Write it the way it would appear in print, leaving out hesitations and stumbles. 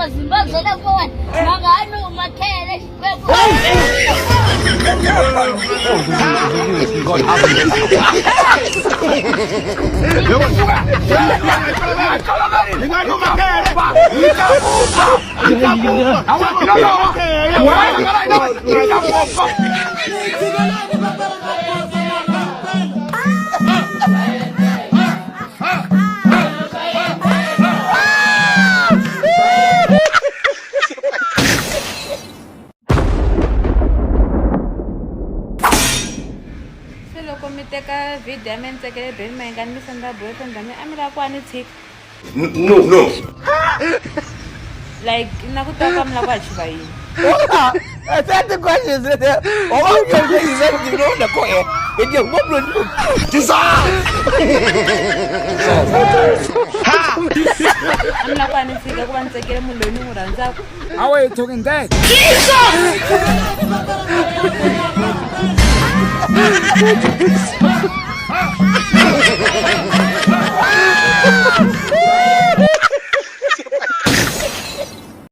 Mazimbabwe na kona ma nga ha no makhele xikwembu. God have mercy. Se loko mi teka video ya me ni tsekele Benny Mayengani mi senda boyfriend ya mina a mi lava ku a ni tshika. No, no. Like na ku teka mi lava ku achieve yini? Certain questions. A mi lava ku a ni tshika ku va ni tsekele munhu loyi ni n'wi rhandzaka. How are you talking that? Jesus!